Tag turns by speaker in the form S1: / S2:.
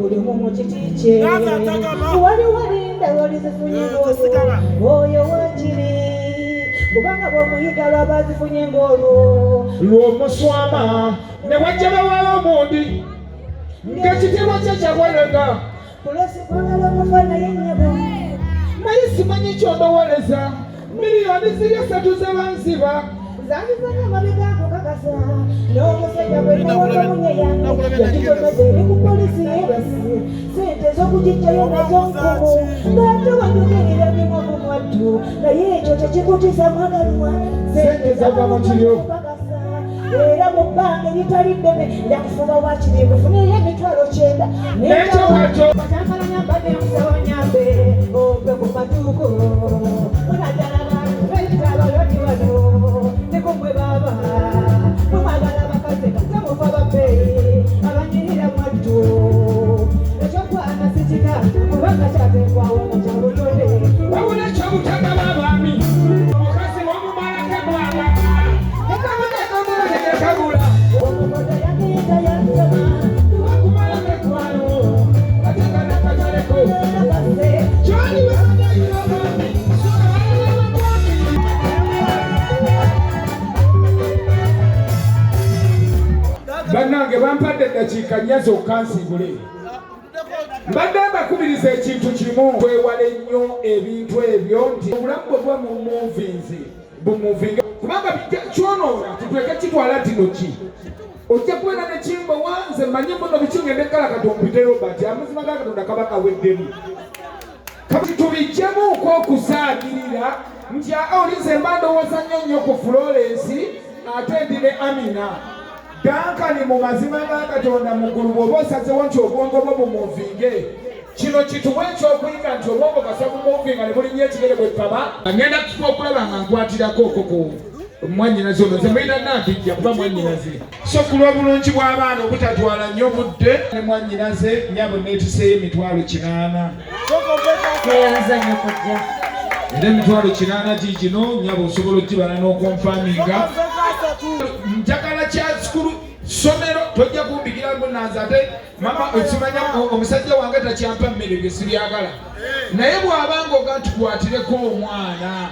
S1: Buli omu mu kiti kye. Waliwo linda lwolizifunye ng'olwo oyo wakiri, kubanga bw'omuyiga lwaba azifunye ng'olwo.
S2: Lw'omuswama ne wajja bawala omundi ng'ekitiibwa kye kyabwerega.
S1: Pulosi kwagala okufa naye nnyabo.
S2: Naye simanyi ky'ondowoleza, miliyoni ziri esatu ze banziba.
S1: Zandifanye amabega nkukakasa n'omusajja gwe nawaka munye yange yagitomedde eri ku poliisi yeebase ssente ez'okugijjayo nazo nkumu ng'ate wanyogerera ndimu mwattu naye ekyo tekikutiisa mwagalwa.
S2: Ssente zava mu kiryo.
S1: Era mu bbanga eritali ddene njakufuba wakiri nkufuneyo 90,000.
S2: N'ekyokato.
S1: Batankalanya mbadde nkusaba onyambe ompe ku matuuko munajala bantu bayita abayoni wano nekumwe baba mumwagala bakaze kate mufa babbeeyi abanyirira mwattu ekyokwana sikika kubanga kyateekwawo nga kya butonde.
S2: Wabula ekyobutagaba abaami omukazi wamumalako emwanga tekabula.
S1: Omukodo yagenda yantama.
S2: Bakumalako ekwano ate nga nakataleko.
S1: Nakase.
S2: Kyali webanayira abaami. Bannange, bampadde eddakiika 4 zokka nsiibule. Mbadde mbakubiriza ekintu kimu: kwewala ennyo ebintu ebyo nti obulamu bwe buba mu movinzi bumuvinga, kubanga bijja kyonoona. Tutweke kitwala tino ki ojja kubeera nekimbowa. Nze mmanyi muno biki ngende kala katompite Robert, amazima ga Katonda kaba kaweddemu. Kati tubijjemuko okusaagirira nti aa oli nze mba ndowooza nnyo nnyo ku Florence ate ndi ne Amina Dankani. Mu mazima ga Katonda, mu ggulu bw'oba osazewo nti obwongo bwo bumuvinge, kino kituwa ekyokuyiga nti obwongo kasa bumuvinga ne bulinnya ekigere bwe kaba. Ngenda kufuba okulaba nga nkwatirako okwo ku mwannyinaze ono. Nze muyita Nampijja kuba mwannyinaze. So ku lw'obulungi bw'abaana obutatwala nnyo budde ne mwannyinaze, nnyabo, neetiseeyo 80,000.
S3: Tweyanza nnyo, kojja.
S2: Era 80,000 giigino, nnyabo, osobola ogibala n'okonfaminga. Njagala kya sukulu ssomero, tojja kumbigira munanze ate mama okimanya omusajja wange takyampa mmere, bye sibyagala. Naye bw'abanga oga nti kwatireko omwana.